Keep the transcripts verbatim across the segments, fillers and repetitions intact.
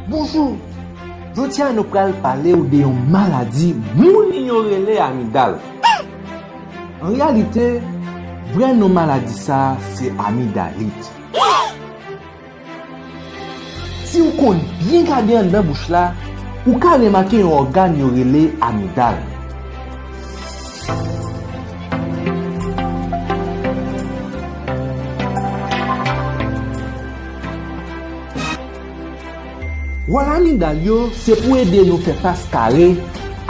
Bonjou! Jodi a nou pral pale w de yon maladi moun yo rele amidal. An reyalite, vrè non maladi sa a se amidalit. Si w konn byen gade anndan bouch la, ou ka remake yon ògàn yo rele amidal. Wòl amidal yo se pou ede nou fè fas kare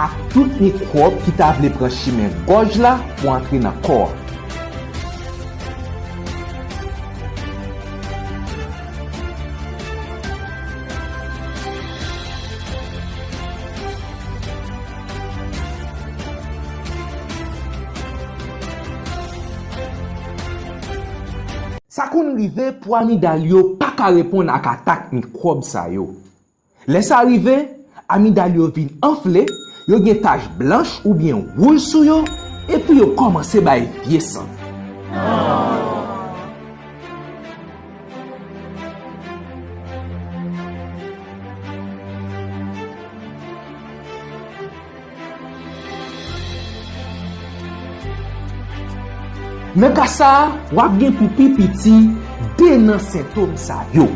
ak tout mikwòb ki ta vle pran chimen gòj la pou antre nan kò a. Sa konn rive pou amidal yo pa ka reponn ak atak mikwòb sa yo. Lè sa rive, amidal yo vin anfle, yo gen tach blanch oubyen wouj sou yo, epi yo kòmanse bay vye sant. Nan ka sa a, w ap gen pou pi piti de nan sentòm sa yo: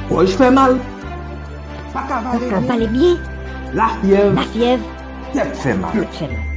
gòj fè mal, pa ka vale byen, lafyèv, tèt fè mal.